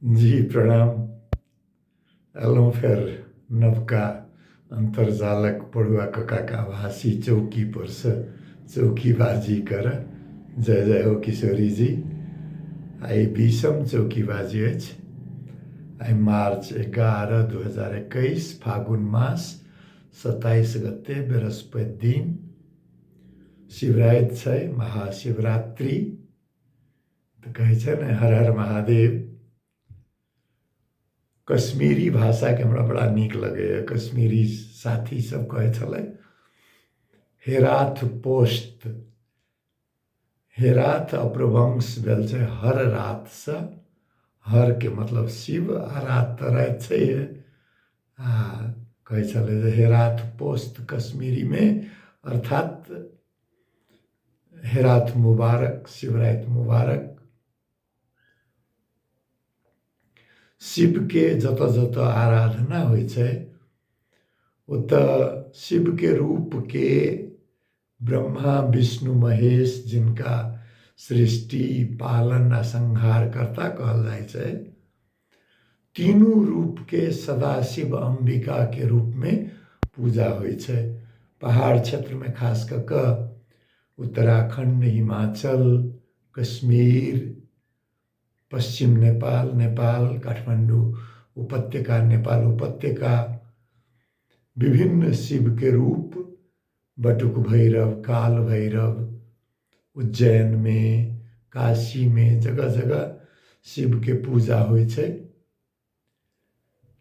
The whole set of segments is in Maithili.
जी प्रणाम। एलहुँ फेर नवका अन्तर्जालक पढ़ुआ ककाके आभासी चौकी परसँ चौकीबाजी करऽ। जय जय हो किशोरी जी। आइ 20म चौकीबाजी अछि। आइ मार्च 11 2021 फागुन मास 27 गते बृहस्पति दिन शिवराति छै, महाशिवरात्रि तऽ कहै छै ने, हर हर महादेव। कश्मीरी भाषाके हमरा बड़ा नीक लगैए। कश्मीरी साथी सब कहै छलै हेराथ पोस्ट, हेराथ अप्रभंश भेल छै हर रातसँ। हरके मतलब शिव आ रात तऽ राति छै। आ कहै छलै जे हेराथ पोस्त कश्मीरीमे, अर्थात हेराथ मुबारक, शिवराति मुबारक। शिवके जतऽ जतऽ आराधना होइ छै ओतऽ शिवके रूपके ब्रह्मा विष्णु महेश, जिनका सृष्टि पालन आ संहारकर्ता कहल जाइ छै, तीनू रूपके सदाशिव अम्बिकाके रूपमे पूजा होइ छै। पहाड़ क्षेत्रमे खास कऽ कऽ उत्तराखण्ड, हिमाचल, कश्मीर, पश्चिम नेपाल, नेपाल, काठमाण्डू उपत्यका, नेपाल उपत्यका, विभिन्न शिवके रूप, बटुक भैरव, काल भैरव, उज्जैनमे, काशीमे, जगह जगह शिवके पूजा होइ छै।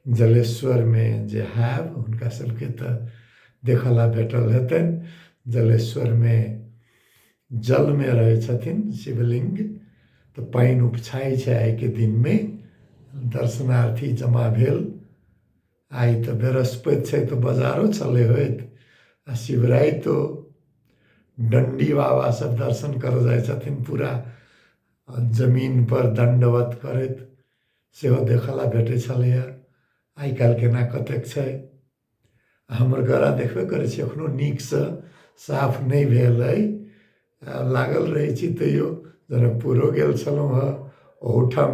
जलेश्वरमे जे हैब हुनका सबके तऽ देखऽ ला भेटल हेतनि। जलेश्वरमे जलमे रहै छथिन शिवलिंग, तऽ पानि उपछाइ छै। आइके दिनमे दर्शनार्थी जमा भेल। आइ तऽ बृहस्पति छै तऽ बाजारो चलै होइत आ शिवरातिओ दण्डी बाबा सब दर्शन करऽ जाइ छथिन, पूरा जमीन पर दण्डवत करैत सेहो देखऽ ला भेटै छलैए। आइ काल्हि केना कतेक छै। हमर गरा देखबे करै छी, एखनो नीकसँ साफ नहि भेल अइ, लागल रहै छी। तैयो जनकपुरो गेल छलहुँ हँ, ओहूठाम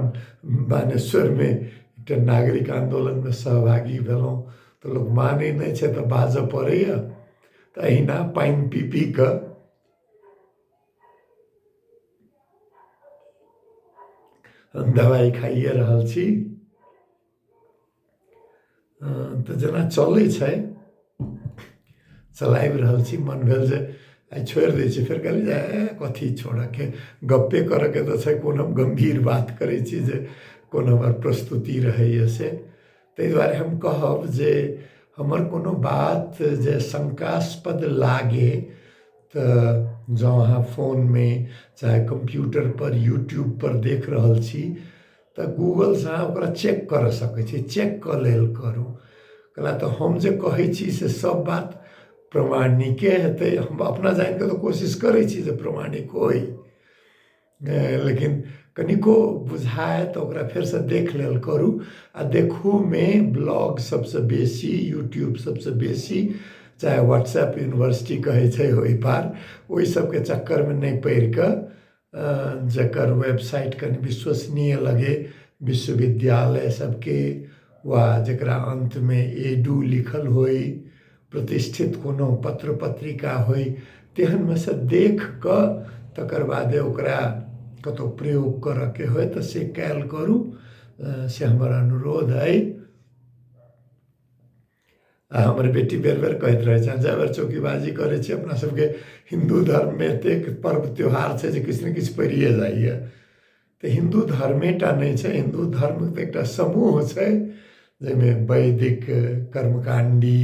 बानेश्वरमे एकटा नागरिक आन्दोलनमे सहभागी भेलहुँ, तऽ लोक मानै नहि छै तऽ बाजऽ पड़ैए। तऽ एहिना पानि पी पी कऽ दबाइ खाइए रहल छी। तऽ जेना चलै छै चलाबि रहल छी। मन भेल जे आइ छोड़ि दै छी, फेर कहलियै जे कथी छोड़ऽके, गप्पे करऽके तऽ छै, कोन हम गम्भीर बात करै छी जे कोन हमर प्रस्तुति रहैए से। ताहि दुआरे हम कहब जे हमर कोनो बात जे शङ्कास्पद लागे तऽ जँ अहाँ फोनमे चाहे कम्प्यूटरपर यूट्यूबपर देख रहल छी तऽ गूगलसँ अहाँ ओकरा चेक करऽ सकै छी, चेक कऽ लेल करू। कहला तऽ हम जे कहै छी से सब बात प्रमाणिके हेतै। हम अपना जानि कऽ तऽ कोशिश करै छी जे प्रमाणिक होइ, लेकिन कनिको बुझाय तऽ ओकरा फेरसँ देख लेल करू। आ देखूमे ब्लॉग सबसँ बेसी, यूट्यूब सबसँ बेसी, चाहे व्हाट्सएप यूनिवर्सिटी कहै छै ओहि पार, ओहि सबके चक्करमे नहि पड़ि कऽ जकर वेबसाइट कनि विश्वसनीय लगे, विश्वविद्यालय सबके वा जकरा अन्तमे एडू लिखल होइ, प्रतिष्ठित कोनो पत्र पत्रिका होइ, तेहनमे सँ देख कऽ तकर बादे ओकरा कतहु प्रयोग करऽके होइ तऽ से कयल करू, से हमर अनुरोध अइ। आ हमर बेटी बेर बेर कहैत रहै छै, जाहि बेर चौकीबाजी करै छी, अपना सबके हिन्दू धर्ममे एतेक पर्व त्योहार छै जे किछु ने किछु पड़िए जाइए। तऽ हिन्दू धर्मेटा नहि छै, हिन्दू धर्म तऽ एकटा समूह छै जाहिमे वैदिक, कर्मकाण्डी,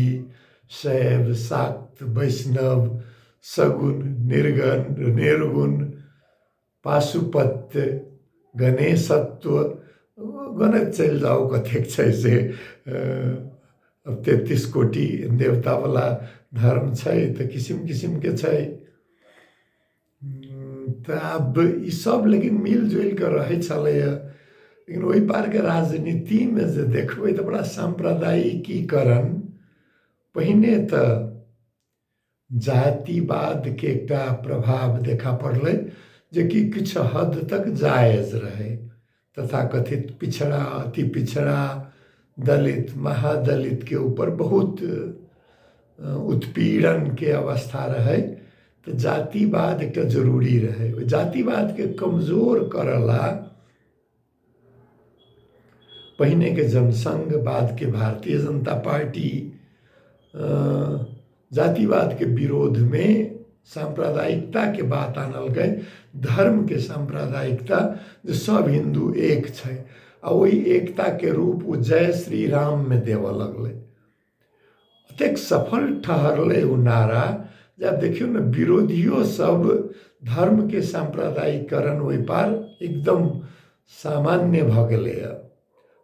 शैव, शाक्त, वैष्णव, सगुण, निर्गण, निर्गुण, पाशुपत्य, गणेशत्व, गणैत चलि जाउ कतेक छै से। 33 कोटि देवतावला धर्म छै तऽ किसिम किसिमके छै। तऽ आब ई सब लेकिन मिल जुलि कऽ रहै छलैए। लेकिन ओहि पारके राजनीतिमे जे देखबै तऽ बड़ा साम्प्रदायिकीकरण, पहिने तऽ जातिवादके एकटा प्रभाव देखा पड़लै जेकि किछु हद तक जायज रहै। तथाकथित पिछड़ा अति पिछड़ा दलित महादलितके ऊपर बहुत उत्पीड़नके अवस्था रहै तऽ जातिवाद एकटा जरूरी रहै। ओहि जातिवादके कमजोर करऽ ला पहिनेके जनसङ्घ, बादके भारतीय जनता पार्टी जातिवादके विरोधमे साम्प्रदायिकताके बात आनलकै, धर्मके साम्प्रदायिकता, जे सब हिन्दू एक छै, आ ओहि एकताके रूप ओ जय श्री राममे देबऽ लगलै। एतेक सफल ठहरलै ओ नारा जे आब देखियौ ने, विरोधियो सब धर्मके साम्प्रदायिकरण ओहि पार एकदम सामान्य भऽ गेलैए।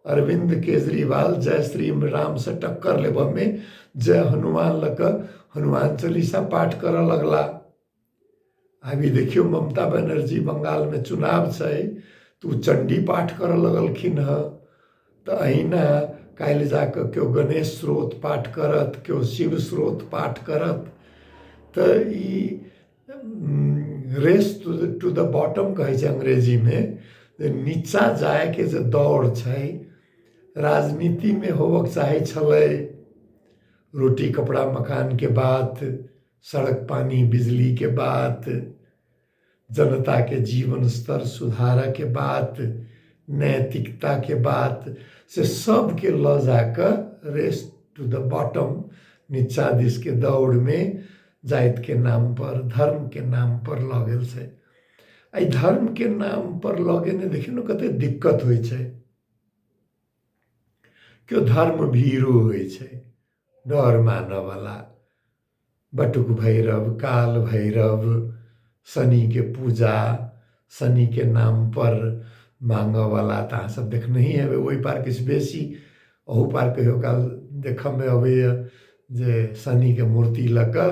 अरविन्द केजरीवाल जय श्री रामसँ टक्कर लेबऽमे जय हनुमान लऽ कऽ हनुमान चालीसा पाठ करऽ लगला। अभी देखियौ ममता बनर्जी बंगालमे चुनाव छै तऽ ओ चण्डी पाठ करऽ लगलखिन हँ। तऽ अहिना काल्हि जा कऽ केओ गणेश स्रोत पाठ करत, केओ शिव स्रोत पाठ करत। तऽ ई रेस टू the bottom कहै छै अंग्रेजीमे, जे नीचाँ जायके जे दौड़ छै राजनीतिमे होबक चाहै छलै। रोटी कपड़ा मकानके बात, सड़क पानि बिजलीके बात, जनताके जीवन स्तर सुधारऽके बात, नैतिकताके बात, से सबके लऽ जाकऽ रेस टू the bottom, नीचा दिसके दौड़मे जातिके नामपर धर्मके नामपर लऽ गेल छै। एहि धर्मके नामपर लऽ गेने देखियौ ने कते दिक्कत होइ छै। केओ धर्म भीरू होइ छै, डर मानऽवला, बटुक भैरव, काल भैरव, शनिके पूजा, शनिके नामपर माँगऽवला तऽ अहाँ सब देखनहि हेबै। ओहि पार किछु बेसी, अहू पार कहियो काल देखऽमे अबैए जे शनिके मूर्ति लऽ कऽ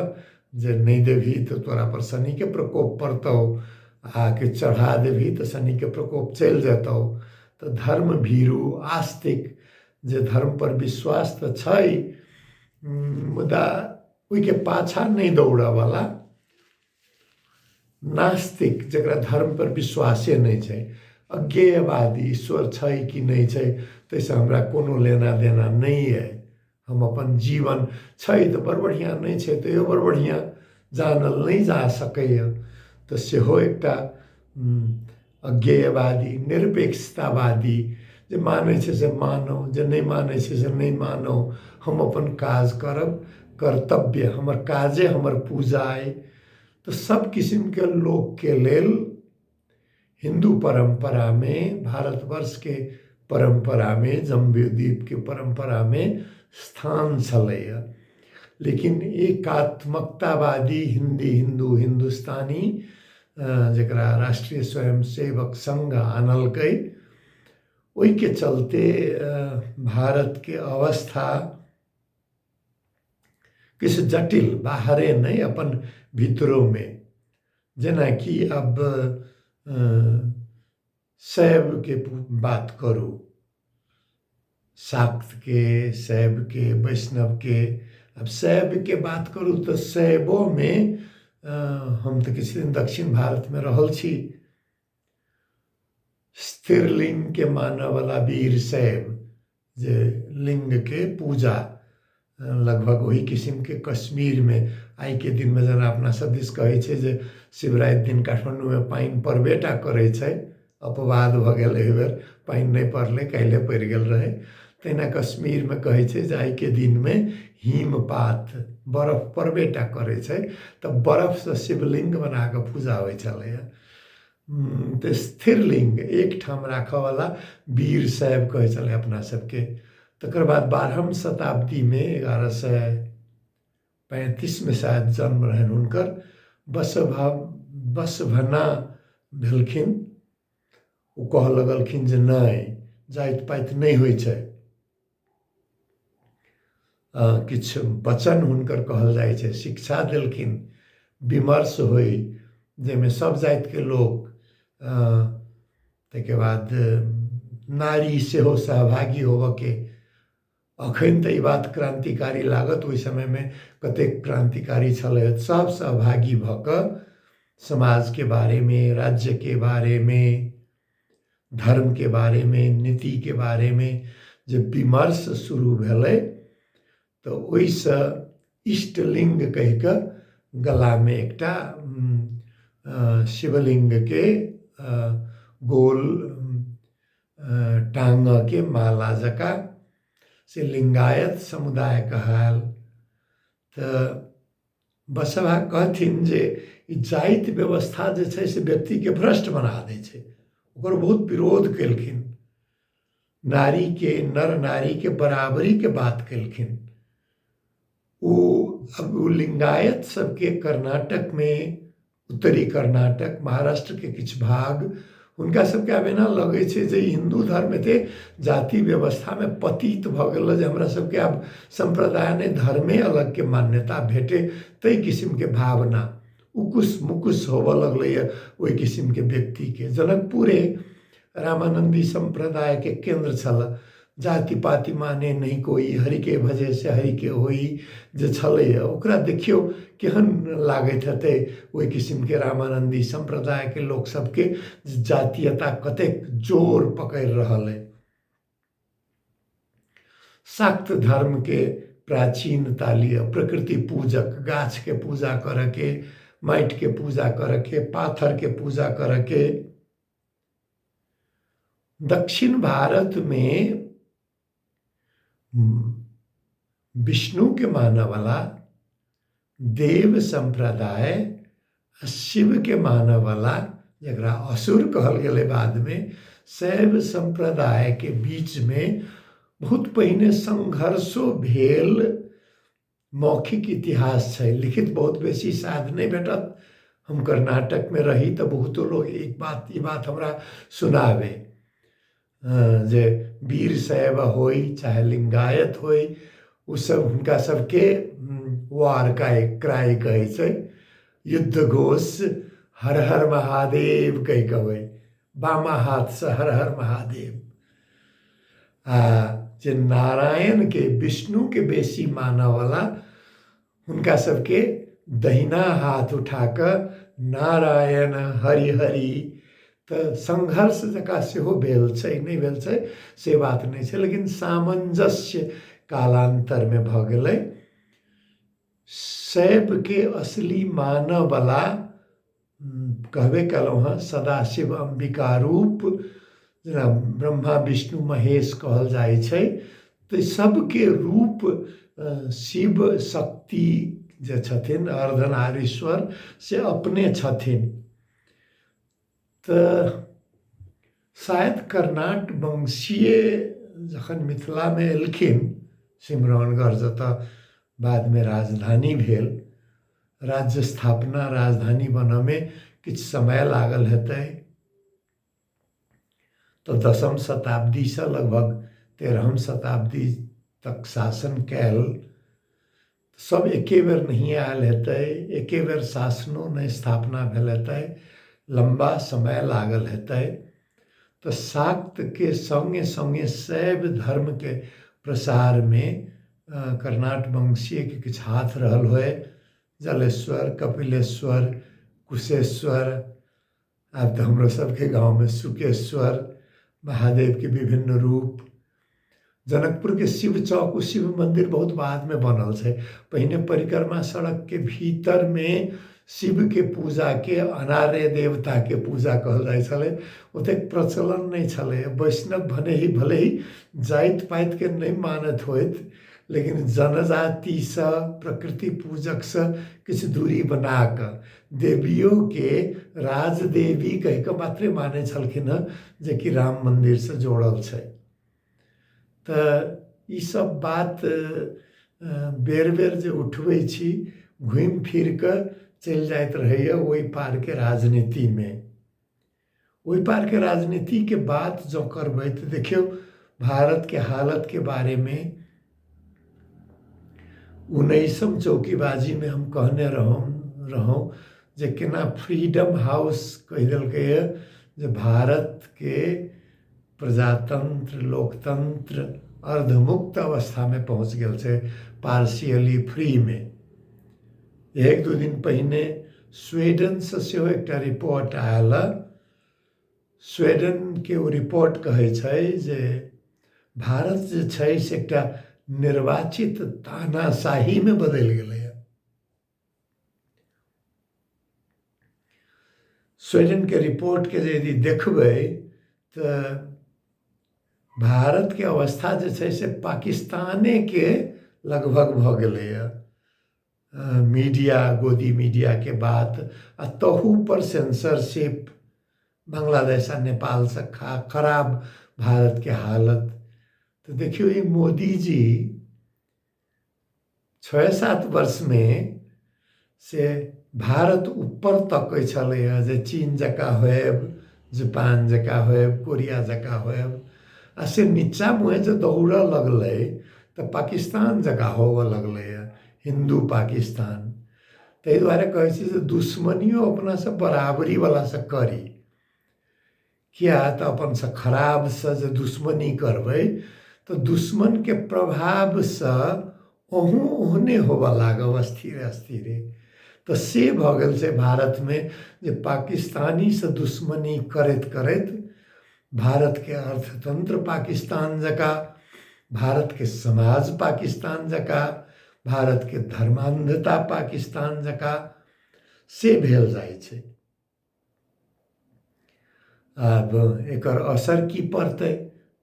जे नहि देबही तऽ तोरा पर शनिके प्रकोप पड़तौ, आ किछु चढ़ा देबही तऽ शनिके प्रकोप चलि जेतौ। तऽ धर्म भीरू आस्तिक, जे धर्मपर विश्वास तऽ छै मुदा ओहिके पाछाँ नहि दौड़ऽवला नास्तिक, जकरा धर्मपर विश्वासे नहि छै, अज्ञेयवादी, ईश्वर छै कि नहि छै ताहिसँ हमरा कोनो लेना देना नहि अइ, हम अपन जीवन छै तऽ बड़ बढ़िआँ, नहि छै तैयो बड़ बढ़िआँ, जानल नहि जा सकैए, तऽ सेहो एकटा अज्ञेयवादी निरपेक्षतावादी, जे मानै छै से मानौ, जे नहि मानै छै से नहि मानौ, हम अपन काज करब, कर्तव्य हमर काजे हमर पूजा अइ। तऽ सब किसिमके लोकके लेल हिन्दू परम्परामे, भारतवर्षके परम्परामे, जम्बूद्वीपके परम्परामे स्थान छलैए। लेकिन एकात्मकतावादी हिन्दी हिन्दू हिन्दुस्तानी, जकरा राष्ट्रीय स्वयंसेवक संघ आनलकै, ओहिके चलते भारतके अवस्था किछु जटिल, बाहरे नहि अपन भीतरोमे। जेनाकि अब शैवके बात करू, शाक्तके, शैवके, वैष्णवके। आब शैवके बात करू तऽ शैवोमे हम तऽ किछु दिन दक्षिण भारतमे रहल छी, स्त्रीलिङ्गके मानऽवला वीर शैव, जे लिङ्गके पूजा लगभग ओहि किसिमके कश्मीरमे आइके दिनमे, जेना अपना सब दिस कहै छै जे शिवराति दिन काठमाण्डूमे पानि पड़बे टा करै छै, अपवाद भऽ गेल एहिबेर पानि नहि पड़लै, काल्हिए पड़ि गेल रहै, तहिना कश्मीरमे कहै छै जे आइके दिनमे हिमपात बरफ पड़बे टा करै छै, तऽ बरफसँ शिवलिङ्ग बना कऽ पूजा होइ छलैए। तऽ स्थिर लिङ्ग एकठाम राखऽवला वीर शैव कहै छलै अपना सबके। तकर बाद 12म शताब्दीमे 1135मे शायद जन्म रहनि हुनकर, बसभना भेलखिन। ओ कहऽ लगलखिन जे नहि, जाति पाति नहि होइ छै। किछु वचन हुनकर कहल जाइ छै, शिक्षा देलखिन, विमर्श होइ जाहिमे सब जातिके लोक, ताहिके बाद नारी सेहो सहभागी होबऽके। अखन तऽ ई बात क्रान्तिकारी लागत, ओहि समयमे कतेक क्रान्तिकारी छलै। सब सहभागी भऽ कऽ समाजके बारेमे, राज्यके बारेमे, धर्मके बारेमे, नीतिके बारेमे जे विमर्श शुरू भेलै तऽ ओहिसँ इष्टलिङ्ग कहि कऽ गलामे एकटा शिवलिङ्गके गोल टाँगके माला जकाँ से लिङ्गायत समुदाय कहायल। तऽ बसवा कहथिन जे ई जाति व्यवस्था जे छै से व्यक्तिके भ्रष्ट बना दै छै, ओकर बहुत विरोध केलखिन। नारीके, नर नारीके बराबरीके बात केलखिन। ओ अब ओ लिंगायत सबके कर्नाटकमे, उत्तरी कर्नाटक, महाराष्ट्रके किछु भाग, हुनका सबके आब एना लगै छै जे हिन्दू धर्म एते जाति व्यवस्थामे पतित भऽ गेल जे हमरा सबके आब सम्प्रदाय नहि धर्मे अलगके मान्यता भेटे, ताहि किसिमके भावना उकुस मुकुस होबऽ लगलैए ओहि किसिमके व्यक्तिके। जनकपुरे रामानन्दी सम्प्रदायके केन्द्र छल। जाति पाति माने नहि कोइ, हरिके भजे से हरिके होई जे छलैए, ओकरा देखियौ केहन लागैत हेतै ओहि किसिमके रामानन्दी सम्प्रदायके लोक सबके जातीयता कतेक जोर पकड़ि रहल अइ। शाक्त धर्मके प्राचीनता लिअ, प्रकृति पूजक, गाछके पूजा करऽके, माटिके पूजा करऽके, पाथरके पूजा करऽके। दक्षिण भारतमे विष्णुके मानऽवला देव सम्प्रदाय, शिवके मानऽवला जकरा असुर कहल गेलै बादमे, शैव सम्प्रदायके बीचमे बहुत पहिने संघर्षो भेल। मौखिक इतिहास छै, लिखित बहुत बेसी शायद नहि भेटत। हम कर्नाटकमे रही तऽ बहुतो लोग एक बात ई बात हमरा सुनाबै जे वीर शैव होइ चाहे लिंगायत होइ, ओसभ हुनका सबके वार क्राइ कहै छै, युद्ध घोष हर हर महादेव कहि कऽ होइ, बामा हाथसँ हर हर महादेव। आ जे नारायणके, विष्णुके बेसी मानऽवला, हुनका सबके दहिना हाथ उठा कऽ नारायण हरि हरि। तऽ संघर्ष जकाँ सेहो भेल छै, नहि भेल छै से बात नहि छै, लेकिन सामंजस्य कालान्तरमे भऽ गेलै। शैवके असली मानऽवला कहबे कयलहुँ हँ, सदाशिव अम्बिका रूप, जेना ब्रह्मा विष्णु महेश कहल जाइ छै, तऽ सबके रूप शिव शक्ति जे छथिन अर्धनारीश्वर से अपने छथिन। तऽ शायद कर्नाट वंशीय जखन मिथिलामे एलखिन, सिमरौनगढ़ जतऽ बादमे राजधानी भेल, राज्य स्थापना राजधानी बनऽमे किछु समय लागल हेतै, तऽ 10म शताब्दीसँ लगभग 13म शताब्दी तक शासन कयल। सब एके बेर नहि आयल हेतै, एके बेर शासनो नहि स्थापना भेल हेतै, लम्बा समय लागल हेतै। तऽ शाक्तके सङ्गे सङ्गे शैव धर्मके प्रसारमे कर्नाट वंशीयके किछु हाथ रहल होइ। जलेश्वर, कपिलेश्वर, कुशेश्वर, आब तऽ हमरो सबके गाँवमे सुकेश्वर महादेवके विभिन्न रूप। जनकपुरके शिव चौक, ओ शिव मन्दिर बहुत बादमे बनल छै, पहिने परिक्रमा सड़कके भीतरमे शिवके पूजाके अनार्य देवताके पूजा कहल जाइ छलै, ओतेक प्रचलन नहि छलै। वैष्णव भने ही भले ही जाति पातिके नहि मानैत होइत, लेकिन जनजातिसँ प्रकृति पूजकसँ किछु दूरी बना कऽ देवियोके राजदेवी कहि कऽ मात्रे मानै छलखिन हँ, जेकि राम मन्दिरसँ जोड़ल छै। तऽ ईसब बात बेर बेर जे उठबै छी, घुमि फिर कऽ चलि जाइत रहैए ओहि पारके राजनीतिमे। ओहि पारके राजनीतिके बात जँ करबै तऽ देखियौ भारतके हालतके बारेमे 19म चौकीबाजीमे हम कहने रहौं जे केना फ्रीडम हाउस कहि देलकैए जे भारतके प्रजातंत्र लोकतंत्र अर्धमुक्त अवस्थामे पहुँच गेल छै, पार्शियली फ्रीमे। एक दू दिन पहिने स्वीडनसँ सेहो एकटा रिपोर्ट आयल। स्वीडनके ओ रिपोर्ट कहै छै जे भारत जे छै से एकटा निर्वाचित तानाशाहीमे बदलि गेलैए। स्वीडनके रिपोर्टके जे यदि देखबै तऽ भारतके अवस्था जे छै से पाकिस्तानेके लगभग भऽ गेलैए। मीडिया, गोदी मीडियाके बात आ तहूपर सेंसरशिप, बांग्लादेश आ नेपालसँ खराब भारतके हालत। तऽ देखियौ ई मोदीजी 6-7 वर्षमे से भारत ऊपर तकै छलैए जे चीन जकाँ होयब, जापान जकाँ होयब, कोरिया जकाँ होयब, आ से नीचा मुँहे जे दौड़ऽ लगलै तऽ पाकिस्तान जकाँ होबऽ लगलैए, हिन्दू पाकिस्तान। ताहि दुआरे कहै छी जे दुश्मनियो अपनासँ बराबरीवलासँ करी, किया तऽ अपनसँ खराबसँ जे दुश्मनी करबै तऽ दुश्मनके प्रभावसँ अहूँ ओहने होबऽ लागब अस्थिरे अस्थिरे। तऽ से भऽ गेल छै भारतमे जे पाकिस्तानीसँ दुश्मनी करैत करैत भारतके अर्थतंत्र पाकिस्तान जकाँ, भारतके समाज पाकिस्तान जकाँ, भारतके धर्मान्धता पाकिस्तान जकाँ से भेल जाइ छै। आब एकर असर की पड़तै?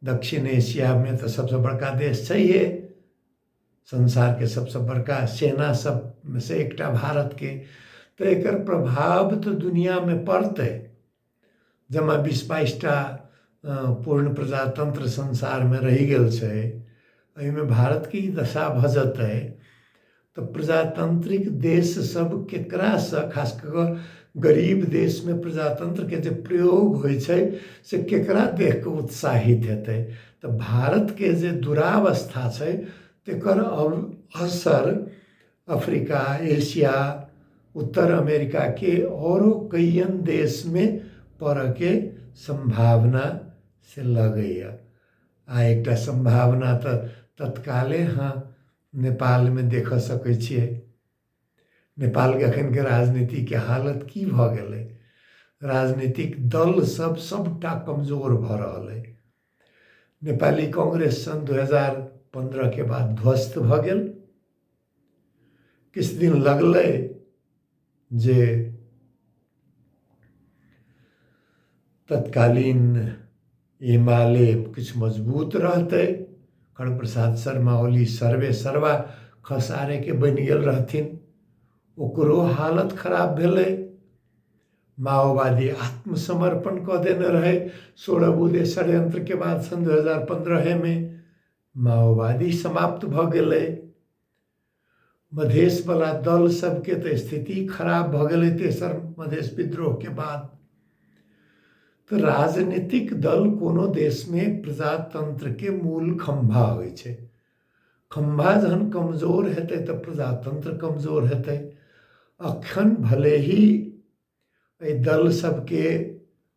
दक्षिण एशियामे तऽ सबसँ बड़का देश छैहे, संसारके सबसँ बड़का सेना सबमे से एकटा भारतके, तऽ एकर प्रभाव तऽ दुनिआँमे पड़तै। जमा 20-22 टा पूर्ण प्रजातंत्र संसारमे रहि गेल छै, एहिमे भारतके ई दशा भऽ जेतै तऽ प्रजातांत्रिक देश सब केकरासँ, खास कऽ कऽ गरीब देशमे प्रजातंत्रके जे प्रयोग होइ छै से केकरा देख कऽ उत्साहित हेतै? तऽ भारतके जे दुरावस्था छै तेकर असर अफ्रीका, एशिया, उत्तर अमेरिकाके औरो कईयन देशमे पड़ऽके सम्भावना से लगैए। आ एकटा सम्भावना तऽ तत्काले अहाँ नेपालमे देखऽ सकै छियै। नेपालके एखनके राजनीतिके हालत की भऽ गेलै, राजनीतिक दल सब सबटा कमजोर भऽ रहल अइ। नेपाली कांग्रेस सन् 2015 के बाद ध्वस्त भऽ गेल। किछु दिन लगलै जे तत्कालीन एमाले किछु मजबूत रहतै, खड़ग प्रसाद शर्मा ओली सर्वे सर्वा खसारेके बनि गेल रहथिन, ओकरो हालत खराब भेलै। माओवादी आत्मसमर्पण कऽ देने रहै 16 बुँदे षड्यंत्रके बाद सन् 2015मे माओवादी समाप्त भऽ गेलै। मधेशवला दल सबके तऽ स्थिति खराब भऽ गेलै तेसर मधेश विद्रोहके बाद। तऽ राजनीतिक दल कोनो देशमे प्रजातंत्रके मूल खम्भा होइ छै। खम्भा जहन कमजोर हेतै तऽ प्रजातंत्र कमजोर हेतै। अखन भले ही एहि दल सबके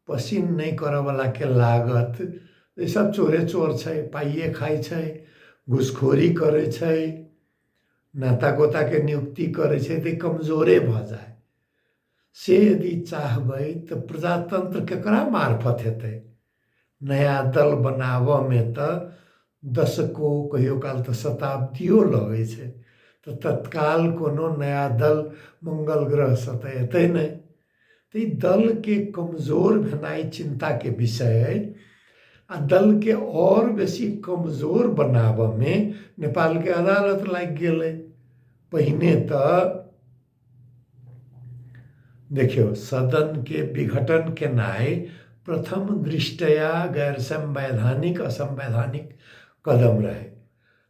पसिन नहि करऽवलाके लागत ई सब चोरे चोर छै, पाइए खाइ छै, घुसखोरी करै छै, नाता गोताके नियुक्ति करै छै, तऽ कमजोरे भऽ जाय। से यदि चाहबै तऽ प्रजातंत्र केकरा मार्फत हेतै? नया दल बनाबऽमे तऽ दशको, कहियो काल तऽ शताब्दियो लगै छै। तऽ तत्काल कोनो नया दल मंगल ग्रहसँ तऽ एतै नहि। तऽ ई दलके कमजोर भेनाइ चिन्ताके विषय अइ। आ दलके आओर बेसी कमजोर बनाबऽमे नेपालके अदालत लागि गेलै। पहिने तऽ देखियौ सदनके विघटन केनाइ प्रथम दृष्टया गैर संवैधानिक असंवैधानिक कदम रहै,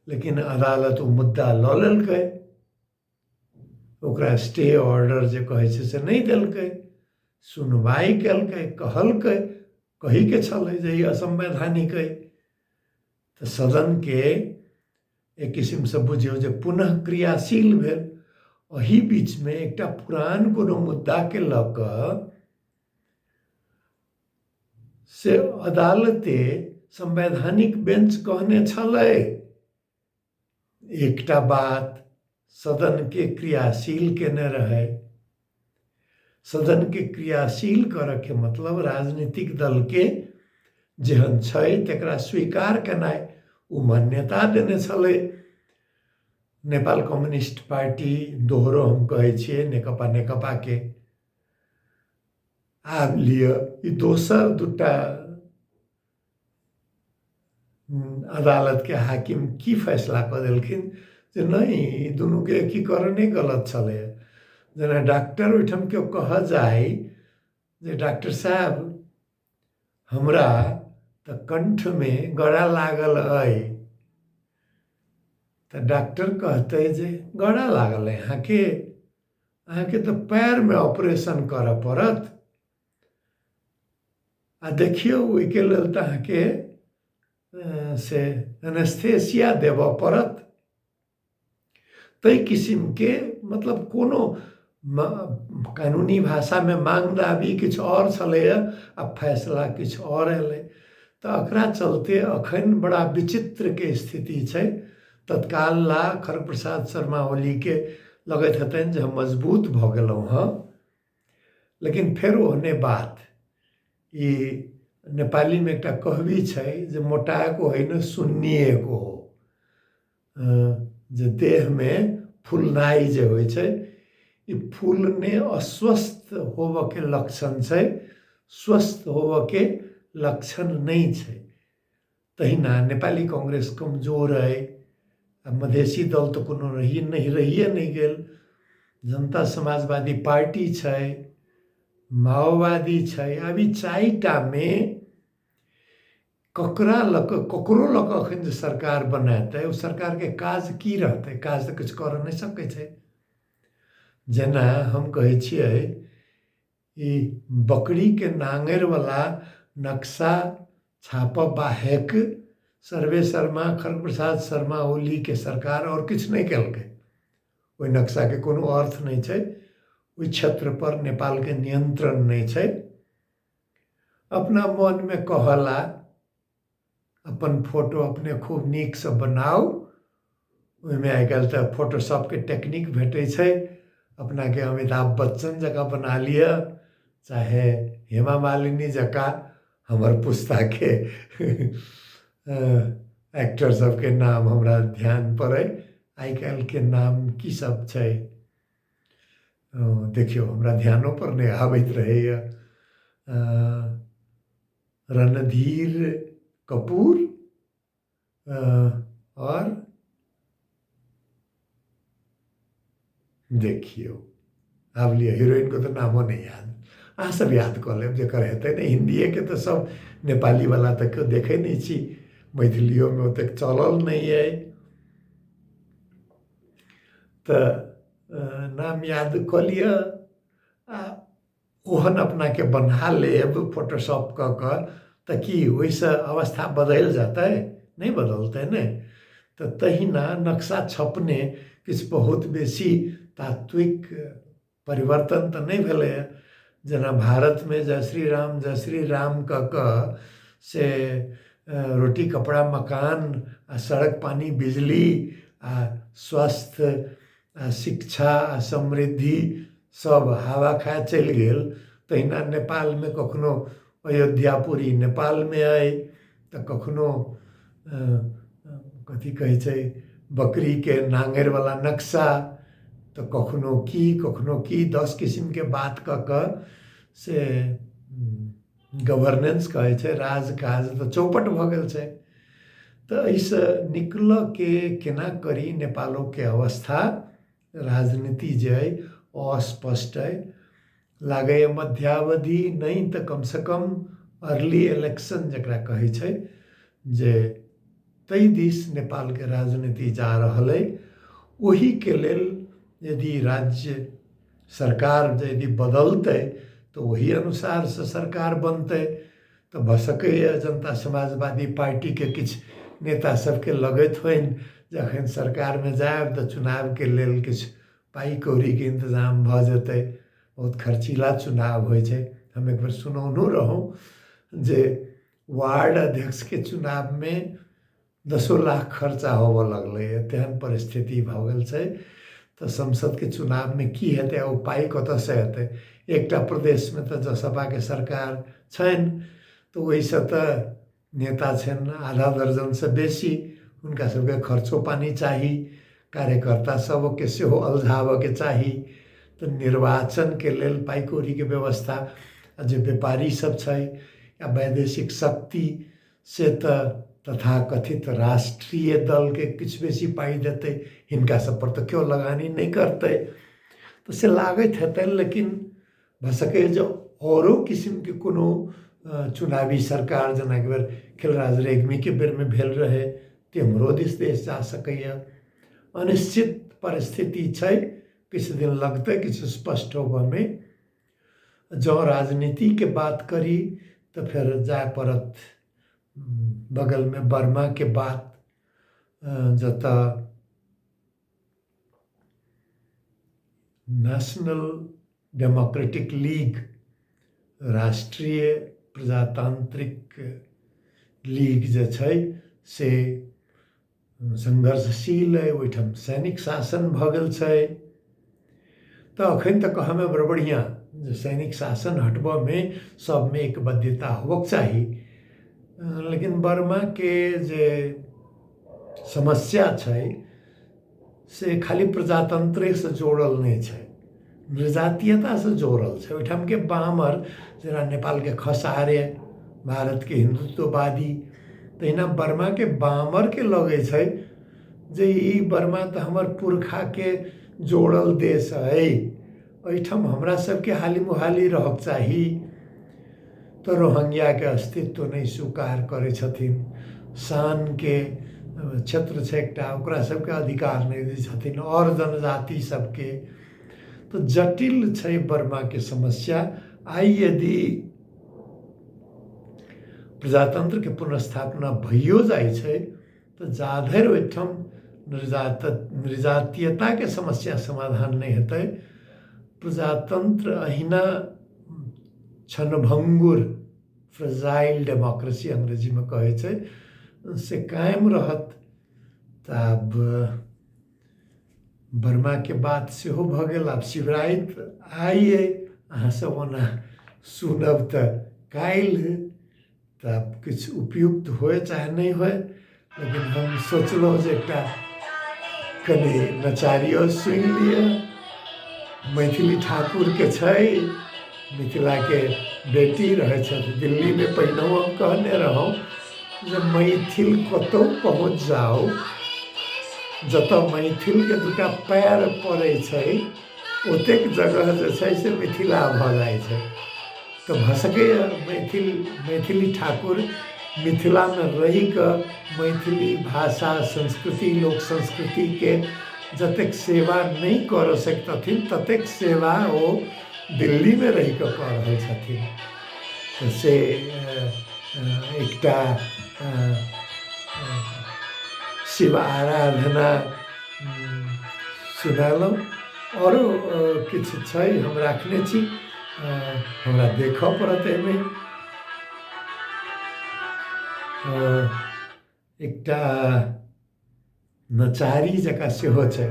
लेकिन अदालत ओ मुद्दा लऽ लेलकै, ओकरा स्टे ऑर्डर जे कहै छै से नहि देलकै, सुनवाइ केलकै, कहलकै, कहीके छलै जे ई असंवैधानिक अइ। तऽ सदनके एक किसिमसँ बुझियौ जे पुनः क्रियाशील भेल। एहि बीचमे एकटा पुरान कोनो मुद्दाके लऽ कऽ से अदालते संवैधानिक बेंच कहने छलै एकटा बात, सदनके क्रियाशील केने रहै। सदनके क्रियाशील करऽके मतलब राजनीतिक दलके जेहन छै तकरा स्वीकार केनाइ ओ मान्यता देने छलै। नेपाल कम्युनिस्ट पार्टी दोहरो हम कहै छियै नेकपा नेकपाके। आब लिअ ई दोसर दूटा अदालतके हाकिम की फैसला कऽ देलखिन जे नहि ई दुनूके एकीकरणे गलत छलैए। जेना डॉक्टर ओहिठाम केओ कहऽ जाइ जे डॉक्टर साहब हमरा तऽ कण्ठमे गरा लागल अइ, तऽ डॉक्टर कहतै जे गरा लागल अइ अहाँके, अहाँके तऽ पैरमे ऑपरेशन करऽ पड़त आ देखियौ ओहिके लेल तऽ अहाँके से एनेस्थेसिया देबऽ पड़त। ताहि किसिमके मतलब कोनो कानूनी भाषामे माँग दाबी किछु आओर छलैए आ फैसला किछु आओर एलै। तऽ एकरा चलते अखन बड़ा विचित्रके स्थिति छै। तत्काल ला खड़ग प्रसाद शर्मा ओलीके लगैत हेतनि जे हम मजबूत भऽ गेलहुँ हँ, लेकिन फेर ओहने बात। ई नेपालीमे एकटा कहबी छै जे मोटाएको होइन सुन्निएको हो, जे देहमे फुलनाइ जे होइ छै ई फूलने अस्वस्थ होबऽके लक्षण छै, स्वस्थ होबऽके लक्षण नहि छै। तहिना नेपाली कांग्रेस कमजोर अइ आ मधेसी दल तऽ कोनो रहिए नहि रहिए नहि गेल। जनता समाजवादी पार्टी छै, माओवादी छै। आब ई चारिटामे ककरा लऽ कऽ ककरो लऽ कऽ एखन जे सरकार बनेतै ओ सरकारके काज की रहतै? काज तऽ किछु करऽ नहि सकै छै। जेना हम कहै छियै ई बकरीके नाङ्गरिवला नक्शा छापऽ बाहेक सर्वे शर्मा खड़ग प्रसाद शर्मा ओलीके सरकार आओर किछु नहि केलकै। ओहि नक्शाके कोनो अर्थ नहि छै, ओहि क्षेत्रपर नेपालके नियन्त्रण नहि छै। अपना मनमे कहला अपन फोटो अपने खूब नीकसँ बनाउ, ओहिमे आइ काल्हि तऽ फोटोशॉपके टेक्निक भेटै छै, अपनाके अमिताभ बच्चन जकाँ बना लिअ चाहे हेमा मालिनी जकाँ। हमर पुस्ताके एक्टर सबके नाम हमरा ध्यान पड़ै, आइ काल्हिके नाम की सब छै देखियौ हमरा ध्यानोपर नहि आबैत रहैए। रणधीर कपूर आओर देखियौ आब लिअ हीरोइनके तऽ नामो नहि याद, अहाँ सब याद कऽ लेब जकर हेतै ने। हिन्दिएके तऽ सब नेपालीवला तऽ केओ देखै नहि छी, मैथिलियोमे ओतेक चलल नहि अइ, तऽ नाम याद कऽ लिअ आ ओहन अपनाके बना लेब फोटोशॉप कऽ कऽ, तऽ की ओहिसँ अवस्था बदलि जेतै? नहि बदलतै ने। तऽ तहिना नक्शा छपने किछु बहुत बेसी तात्विक परिवर्तन तऽ नहि भेलैए। जेना भारतमे जय श्री राम कऽ कऽ से रोटी कपड़ा मकान आ सड़क पानि बिजली आ स्वास्थ्य आ शिक्षा आ समृद्धि सब हवा खाए चलि गेल, तहिना नेपालमे कखनो अयोध्यापुरी नेपालमे अइ तऽ कखनो कथी कहै छै बकरीके नाङ्गरिवला नक्शा, तऽ कखनो की 10 किसिमके बात कऽ कऽ से गवर्नेंस कहै छै, राजकाज तऽ चौपट भऽ गेल छै। तऽ एहिसँ निकलऽके केना करी? नेपालोके अवस्था राजनीति जे अइ अस्पष्ट अइ, लागैए मध्यावधि नहि तऽ कमसँ कम अर्ली इलेक्शन जकरा कहै छै जे ताहि दिस नेपालके राजनीति जा रहल अइ। ओहिके लेल यदि राज्य सरकार यदि बदलतै तऽ ओहि अनुसारसँ सरकार बनतै। तऽ भऽ सकैए जनता समाजवादी पार्टीके किछु नेता सबके लगैत होइन जे एखन सरकारमे जायब तऽ चुनावके लेल किछु पाइ कौड़ीके इन्तजाम भऽ जेतै। बहुत खर्चीला चुनाव होइ छै। हम एक बेर सुनौनो रहौँ जे वार्ड अध्यक्षके चुनावमे 10 लाख खर्चा होबऽ लगलैए, तेहन परिस्थिति भऽ गेल छै। तऽ संसदके चुनावमे की हेतै आ ओ पाइ कतऽसँ एतै। एकटा प्रदेशमे तऽ जसपाके सरकार छनि, तऽ ओहिसँ तऽ नेता छनि आधा दर्जनसँ बेसी, हुनका सबके खर्चो पानि चाही, कार्यकर्ता सबके सेहो अलझाबऽके चाही। तऽ निर्वाचनके लेल पाइ कौड़ीके व्यवस्था आ जे व्यापारी सब छै या वैदेशिक शक्ति से तऽ तथाकथित राष्ट्रीय दलके किछु बेसी पाइ देतै, हिनका सब पर तऽ केओ लगानी नहि करतै, तऽ से लागैत हेतनि। लेकिन भऽ सकैए जे आओरो किसिमके कोनो चुनावी सरकार जेना एक बेर खिलराज रेग्मीके बेरमे भेल रहै, तेम्हरो दिस देश जा सकैए। अनिश्चित परिस्थिति छै, किछु दिन लगतै किछु स्पष्ट होबऽमे। जँ राजनीतिके बात करी तऽ फेर जाय पड़त बगलमे बर्माके बात, जतऽ नेशनल डेमोक्रेटिक लीग, राष्ट्रीय प्रजातांत्रिक लीग जे छै से संघर्षशील अइ, ओहिठाम सैनिक शासन भऽ गेल छै। तऽ अखन तऽ कहऽमे बड़ बढ़िआँ जे सैनिक शासन हटबऽमे सबमे एकबद्धता होबक चाही, लेकिन बर्माके जे समस्या छै से खाली प्रजातन्त्रेसँ जोड़ल नहि छै, नृजातीयतासँ जोड़ल छै। ओहिठामके बामर जेना नेपालके खसार्य, भारतके हिन्दुत्ववादी, तहिना बर्माके बामरके लगै छै जे ई बर्मा तऽ हमर पुरखाके जोड़ल देश अइ, एहिठाम हमरा सबके हाली मुहाली रहक चाही। तऽ रोहिंग्याके अस्तित्व नहि स्वीकार करै छथिन, शानके क्षेत्र छै एकटा, ओकरा सबके अधिकार नहि दै छथिन, आओर जनजाति सबके। तऽ जटिल छै बर्माके समस्या। आइ यदि प्रजातन्त्रके पुनर्स्थापना भइयो जाइ छै तऽ जाधरि ओहिठाम नृजातीयताके समस्या समाधान नहि हेतै, प्रजातन्त्र अहिना क्षणभङ्गुर, फ्रेजाइल डेमोक्रेसी अंग्रेजीमे कहै छै, से कायम रहत। तऽ आब बर्माके बात सेहो भऽ गेल। आब शिवराति आइ अइ, अहाँ सब ओना सुनब तऽ काल्हि, तऽ आब किछु उपयुक्त होय चाहे नहि होय, लेकिन हम सोचलहुँ जे एकटा कनि नचारियो सुनि लिअ। मैथिली ठाकुरके छै, मिथिलाके बेटी रहै छथि दिल्लीमे। पहिनहुँ हम कहने रहौँ जे मैथिल कतहु पहुँच जाउ, जतऽ मैथिलके दूटा पैर पड़ै छै ओतेक जगह जे छै से मिथिला भऽ जाइ छै। तऽ भऽ सकैए मैथिल मैथिली ठाकुर मिथिलामे रहिकऽ मैथिली भाषा संस्कृति लोक संस्कृतिके जतेक सेवा नहि करऽ सकितथिन ततेक सेवा ओ दिल्लीमे रहिकऽ कऽ रहल छथिन। तऽ से एकटा शिव आराधना सुनेलहुँ। आओरो किछु छै हम राखने छी, हमरा देखऽ पड़त। एहिमे एकटा नचारी जकाँ सेहो छै।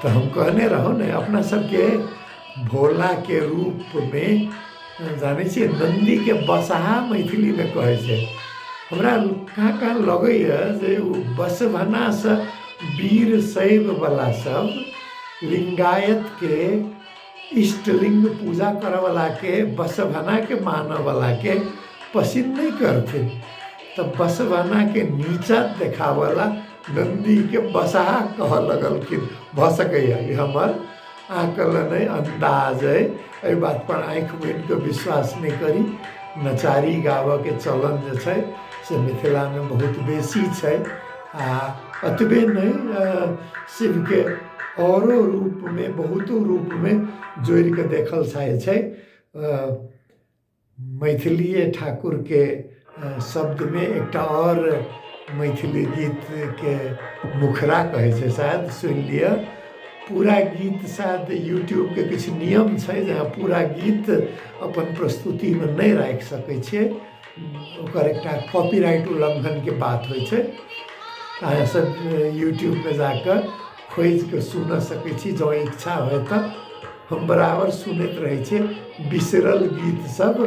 तऽ हम कहने रहौं ने अपना सबके भोलाके रूपमे जानै छियै नन्दीके बसहा मैथिलीमे कहै छै। हमरा कहाँ कहाँ लगैए जे ओ बसभनासँ वीर शैववला सब लिंगायतके इष्टलिंग पूजा करऽवलाके बसभनाके मानऽवलाके पसिन नहि करथिन, तऽ बसभनाके नीचा देखाबऽला नन्दीके बसहा कहऽ लगलखिन। भऽ सकैए ई हमर आकलन अइ, अन्दाज अइ, एहि बातपर आँखि मुनि कऽ विश्वास नहि करी। नचारी गाबऽके चलन जे छै से मिथिलामे बहुत बेसी छै। आ एतबे नहि, शिवके आओरो रूपमे बहुतो रूपमे जोड़ि कऽ देखल जाइ छै। मैथिलीए ठाकुरके शब्दमे एकटा आओर मैथिली गीतके मुखरा कहै छै, शायद सुनि लिअ पूरा गीत। शायद यूट्यूबके किछु नियम छै जे अहाँ पूरा गीत अपन प्रस्तुतिमे नहि राखि सकै छियै, ओकर एकटा कॉपीराइट उल्लङ्घनके बात होइ छै। अहाँ सब यूट्यूबमे जाकऽ खोजिकऽ सुनऽ सकै छी, जँ इच्छा होय तऽ। हम बराबर सुनैत रहै छियै बिसरल गीत सब,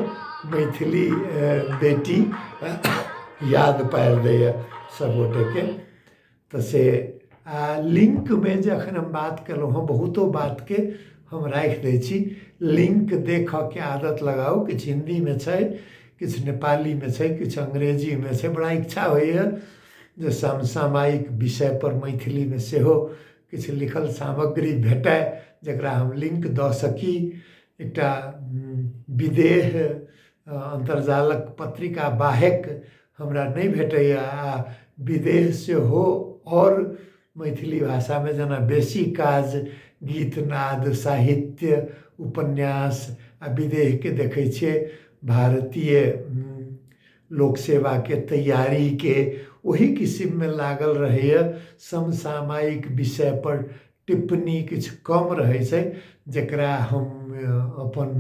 मैथिली बेटी याद पारि दैए सब गोटेके। तऽ से आ लिङ्कमे जे एखन हम बात केलहुँ हँ, बहुतो बातके हम राखि दै छी। लिङ्क देखऽके आदत लगाउ। किछु हिन्दीमे छै, किछु नेपालीमे छै, किछु अंग्रेजीमे छै। बड़ा इच्छा होइए जे समसामयिक विषयपर मैथिलीमे सेहो किछु लिखल सामग्री भेटय, जकरा हम लिङ्क दऽ सकी। एकटा विदेह अन्तर्जालक पत्रिका बाहेक हमरा नहि भेटैए, आ विदेह सेहो आओर मैथिली भाषामे जेना बेसी काज गीतनाद, साहित्य, उपन्यास, आ विदेहके देखै छियै भारतीय लोक सेवाके तैयारीके ओहि किसिममे लागल रहैए। समसामयिक विषयपर टिप्पणी किछु कम रहै छै, जकरा हम अपन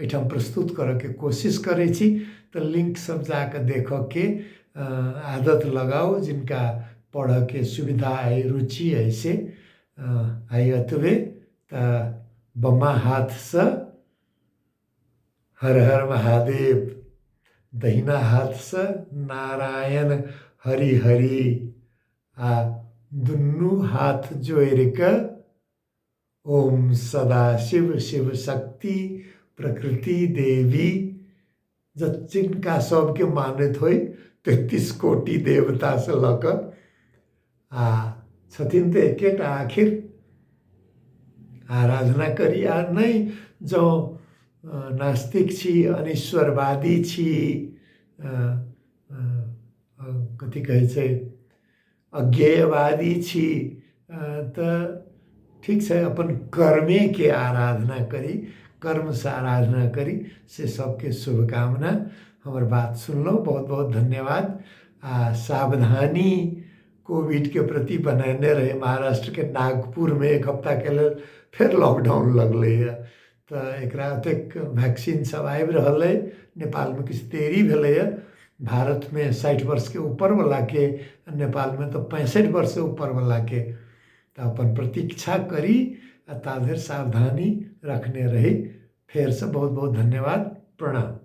एहिठाम प्रस्तुत करऽके कोशिश करै छी। तऽ लिङ्क सब जाकऽ देखऽके आदत लगाउ, जिनका पढ़ऽके सुविधा अइ, रुचि अइ से। आइ एतबे। तऽ बमा हाथसँ हर हर महादेव, दहिना हाथसँ नारायण हरि हरि, आ दुनू हाथ जोड़ि कऽ ओम सदाशिव शिव शक्ति प्रकृति देवी। जिनका सबके मानैत होइ, 33 कोटि देवतासँ लऽ कऽ, आ छथिन तऽ एकेटा आखिर, आराधना करी। आ नहि जँ नास्तिक छी, अनीश्वरवादी छी, कथी कहै छै, अज्ञेयवादी छी, तऽ ठीक छै, अपन कर्मेके आराधना करी, कर्मसँ आराधना करी। से सबके शुभकामना। हमर बात सुनलहुँ, बहुत बहुत धन्यवाद। आ सावधानी कोविडके प्रति बनेने रही। महाराष्ट्रके नागपुरमे एक हफ्ताके लेल फेर लॉकडाउन लगलैए। तऽ एकरा एतेक वैक्सीन सब आबि रहल अइ, नेपालमे किछु देरी भेलैए। भारतमे 60 वर्षके ऊपरवलाके, नेपालमे तऽ 65 वर्षसँ ऊपरवलाके। तऽ अपन प्रतीक्षा करी आ ता धरि सावधानी रखने रही। फेरसँ बहुत बहुत धन्यवाद, प्रणाम।